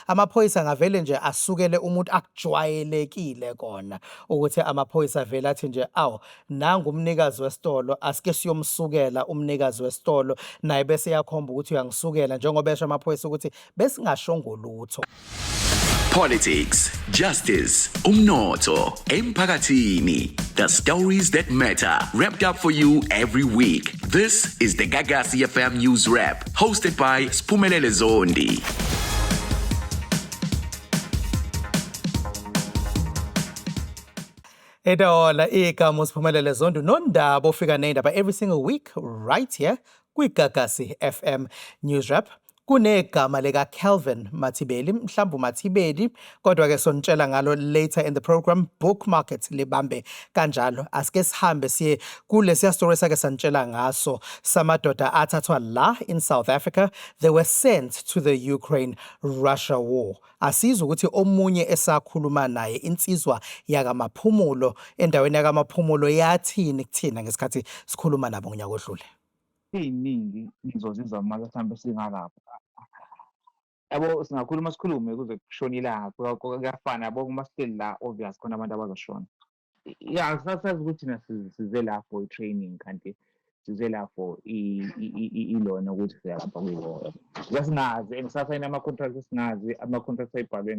Amaphoyisa ngavele nje asukele umuntu, akujwayelekile kona ukuthi amaphoyisa avele athi nje awu nangu umnikazi wesitolo, asike siyomsukela umnikazi wesitolo, naye bese eyakhomba ukuthi uyangisukela njengoba esho amaphoyisa ukuthi besingashongo lutho. Politics, justice, umnotho, emphakathini. The stories that matter, wrapped up for you every week. This is the Gagasi FM News Wrap, hosted by Spumelele Zondi. Etola igama uSiphumelele Zondo nondaba ofika ney'ndaba every single week right here kwiGagasi FM News Wrap. Kunegama lika Calvin Mathibeli, mhlawumbe uMathibeli, kodwa ke sonitshela ngalo later in the program. Bookmark it, libambe kanjalo. Asike sihambe siye kulesiya story sake sanitshela ngaso samadoda athathwa la in South Africa. They were sent to the Ukraine Russia war. Asizwe ukuthi omunye esakhuluma naye insizwa yakaMaphumulo endaweni yakaMaphumulo yathini kuthina ngesikhathi sikhuluma nabo ngonyaka odlule. Ey'ningi ngizozizwa uma mhlawumbe singalapha. Yabo, singakhuluma sikhulume kuze kushone ilanga, kuyafana yabo, uma sihleli la obvious khona abantu abazoshona. Ya, sasazi ukuthi thina size la for i-training, kanti size la for ilona ukuthi siyalapha kwi-war. Sasingazi and sasayina ama-contract, singazi ama-contract ayibhalwe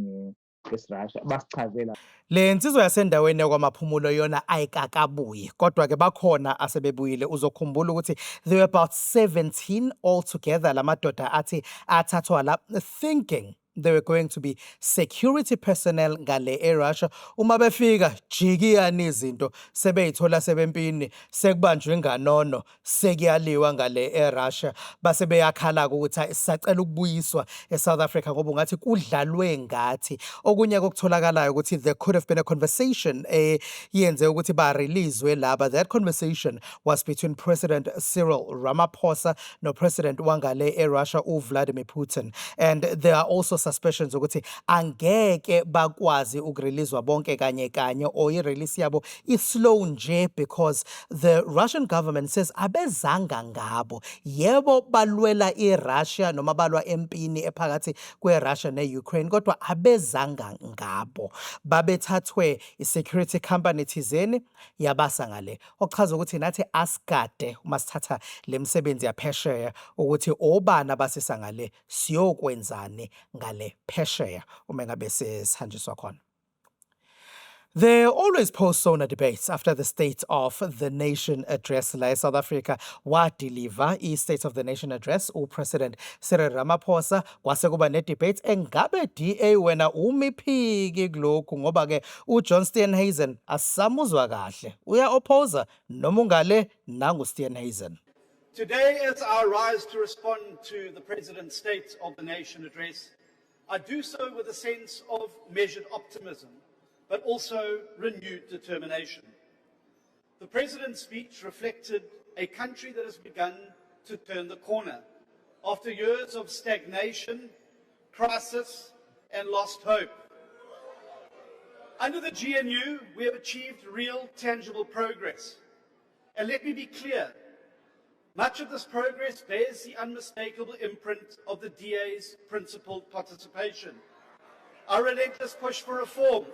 ngesiRussia, basichazela. Le nsizwa yasendaweni yakwaMaphumulo yona ayikakabuyi, kodwa ke bakhona asebebuyile. Uzokhumbula ukuthi there were about 17 altogether lamadoda athi athathwa la thinking they were going to be security personnel ngale eRussia. Uma befika jikiyani izinto, sebeyithola sebempini, sekubanjwe inganono, sekuyaliwa ngale eRussia, base beyakhala ukuthi hayi, sisacela ukubuyiswa eSouth Africa ngoba ungathi kudlalwe ngathi. Okunye kokutholakalayo ukuthi there could have been a conversation eyenze ukuthi ba-release laba. That conversation was between President Cyril Ramaphosa no President wangale eRussia uVladimir Putin, and there are also suspicions ukuthi angeke bakwazi ukureleaswa bonke kanye kanye, or i-release yabo i-slow nje because the Russian government says abezanga ngabo. Yebo, balwela iRussia noma balwa empini ephakathi kweRussia neUkraine, kodwa abezanga ngabo, babethathwe i-security company thizeni yabasa ngale, okuchaza ukuthi nathi asigade uma sithatha le misebenzi yaphesheya ukuthi obani abasisa ngale, siyokwenzani ngale phesheya uma ngabe sesihanjiswa khona. There always post-SONA debates after the State of the Nation address la eSouth Africa. Wadeliver i-State of the Nation address uPresident Cyril Ramaphosa, kwase kuba ne-debate engabe DA wena umiphiki kulokhu, ngoba ke uJohn Steenhuisen asamuzwa kahle, uya-opposa noma ungale nangu Steenhuisen. Today, as I rise to respond to the President's State of the Nation address, I do so with a sense of measured optimism, but also renewed determination. The President's speech reflected a country that has begun to turn the corner after years of stagnation, crisis, and lost hope. Under the GNU, we have achieved real, tangible progress. And let me be clear, much of this progress bears the unmistakable imprint of the DA's principled participation, our relentless push for reform,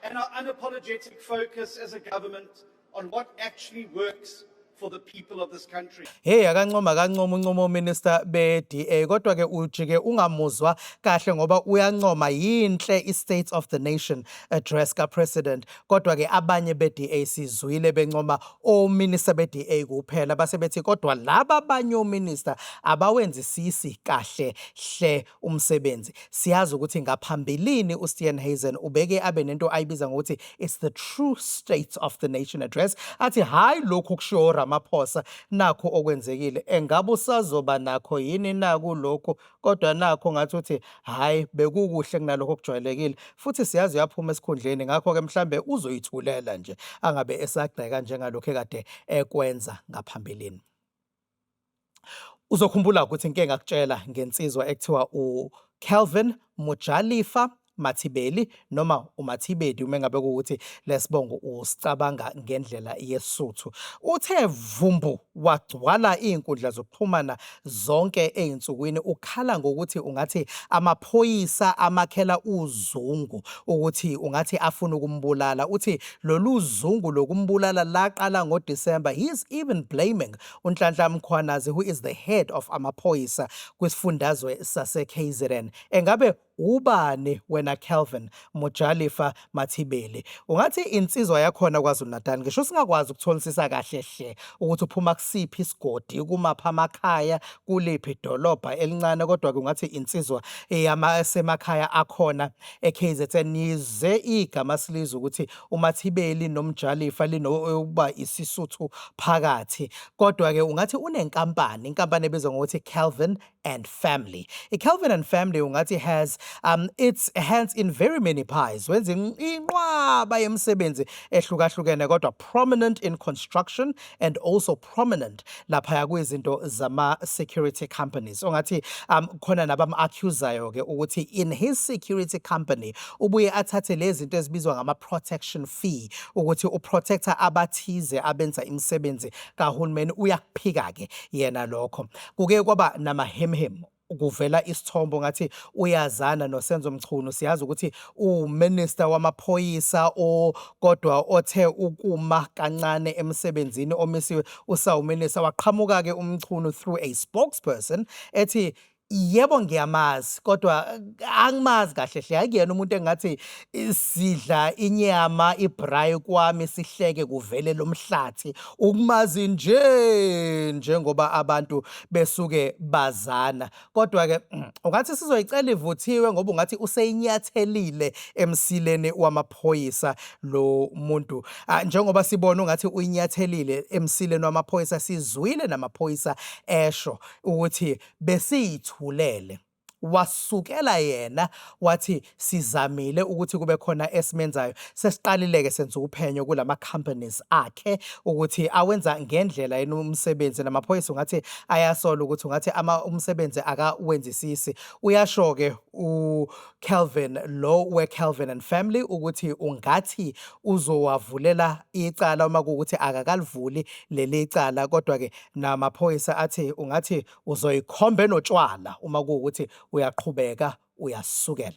and our unapologetic focus as a government on what actually works for the people of this country. Hey, akancoma kancoma, uncoma uminister be-DA, kodwa ke ujike ungamuzwa kahle ngoba uyancoma, yinhle i-State of the Nation address kaPresident, kodwa ke abanye be-DA sizwile bencoma ominister be-DA kuphela, base bethi kodwa laba abanye ominister abawenzisisi kahle hle umsebenzi. Siyazi ukuthi ngaphambilini uSteenhuisen ubeke abe nento ayibiza ngokuthi it's the true State of the Nation address, athi hayi, lokhu kushiwo Ramaphosa nakho okwenzekile, engabe usazoba nakho yini naku lokhu, kodwa nakho ngathi uthi hayi, bekukuhle kunalokho okujwayelekile, futhi siyazi uyaphuma esikhundleni, ngakho-ke mhlambe uzoyithulela nje angabe esagxeka njengalokhu ekade ekwenza ngaphambilini. Uzokhumbula ukuthi ngike ngakutshela ngensizwa ekuthiwa uCalvin Mojalifa. Mathibeli noma uMathibedi uma ngabe kuwukuthi lesibongo usicabanga ngendlela yeSuthu. Uthe vumbu wagcwala iy'nkundla zokuxhumana zonke ey'nsukwini ukhala ngokuthi ungathi amaphoyisa amakhela uzungu ukuthi ungathi afuna ukumbulala. Uthi lolu zungu lokumbulala laqala ngoDisemba. He is even blaming uNhlanhla Mkhwanazi who is the head of amaphoyisa kwisifundazwe sase-KZN. Engabe ubani wena Calvin Mojalifa Mathibeli? Ungathi insizwa yakhona KwaZulu-Natal, ngisho singakwazi ukutholisisa kahle hle ukuthi uphuma kusiphi isigodi, kumaphi amakhaya, kuliphi idolobha elincane, kodwa-ke ungathi insizwa yasemakhaya akhona e-KZN. Yize igama silizwe ukuthi uMathibeli noMjalifa linokuba isiSuthu phakathi, kodwa-ke ungathi unenkampani, inkampani ebizwa ngokuthi Calvin and Family. I-Calvin and Family ungathi has its hands in very many pies. Wenza inqwaba yemisebenzi ehlukahlukene kodwa prominent in construction and also prominent laphaya kwizinto zama-security companies. Ongathi khona nabam-accusayo ke ukuthi in his security company ubuye athathe lezi zinto ezibizwa ngama-protection fee ukuthi uprotector abathize abenza imisebenzi kahulumeni. Uyakuphika-ke yena lokho. Kuke kwaba namahemhem kuvela isithombo ngathi uyazana noSenzo Mchunu. Siyazi ukuthi uwuminister wamaphoyisa o kodwa othe ukuma kancane emsebenzini omisiwe usawuminister. Waqhamuka-ke uMchunu through a spokesperson ethi yebo ngiyamazi kodwa angimazi kahle hle, akuyena umuntu engathi sidla inyama ibraai kwami sihleke kuvele lomhlathi, ukumazi nje njengoba abantu besuke bazana. Kodwa-ke ungathi sizoyicela ivuthiwe ngoba ungathi useyinyathelile emsileni wamaphoyisa lo muntu. Njengoba sibona ungathi uyinyathelile emsileni wamaphoyisa, sizwile namaphoyisa esho ukuthi besiyithulele. Wasukela yena wathi sizamile ukuthi kube khona esimenzayo. Sesiqalile-ke senza uphenyo kulama companies akhe ukuthi awenza ngendlela yini umsebenzi, namaphoyisa ungathi ayasola ukuthi ungathi ama umsebenzi akawenzisisi. Uyasho-ke uCalvin lo we-Calvin and Family ukuthi ungathi uzowavulela icala uma kuwukuthi akakalivuli leli cala, kodwa-ke namaphoyisa athi ungathi uzoyikhomba enotshwala uma kuwukuthi uyaqhubeka uyasukela.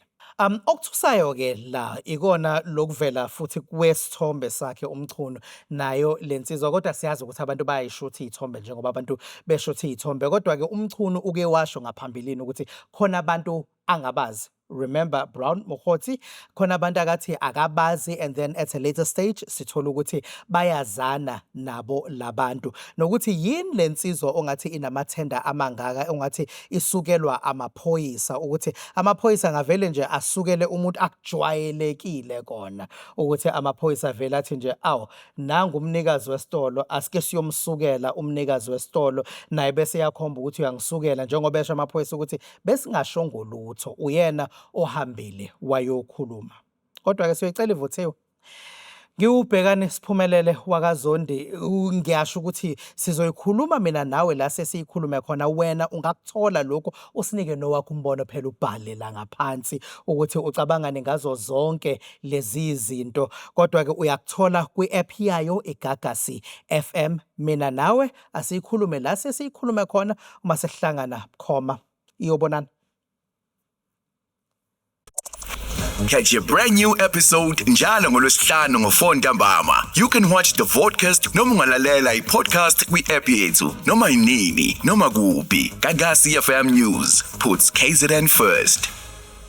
Okuthusayo ke la ikona lokuvela futhi kwesithombe sakhe uMchunu nayo lensizwa, kodwa siyazi ukuthi abantu bayayishutha iy'thombe njengoba abantu beshutha iy'thombe, kodwa ke uMchunu uke washo ngaphambilini ukuthi khona abantu angabazi. Remember Brown Mogotsi, khona abantu akathi akabazi, and then at a later stage sithola ukuthi bayazana nabo labantu. Nokuthi yini lensizwa ongathi inamathenda amangaka ongathi isukelwa amaphoyisa, ukuthi amaphoyisa ngavele nje asukele umuntu, akujwayelekile kona ukuthi amaphoyisa vele athi nje awu nangu umnikazi wesitolo asike siyomsukela umnikazi wesitolo, naye bese yakhomba ukuthi uyangisukela, njengoba esho amaphoyisa ukuthi besingashongo lutho, uyena ohambile wayokhuluma. Kodwa-ke siyoyicela ivuthiwe. Ngiwubhekane siphumelele wakaZondi, ngiyasho ukuthi sizoyikhuluma mina nawe la sesiyikhulume khona, wena ungakuthola lokhu usinike nowakho umbono, phela ubhale la ngaphansi ukuthi ucabangani ngazo zonke lezi zinto. Kodwa-ke uyakuthola kwi-app yayo iGagasi FM. Mina nawe asiyikhulume la sesiyikhulume khona uma sesihlangana bukhoma. Iyobonana. Catch a brand new episode njalo ngolwesihlanu ngo-4 ntambama. You can watch the vodcast noma ungalalela i-podcast kwi-app yethu noma inini noma kuphi. Gagasi FM News puts KZN first.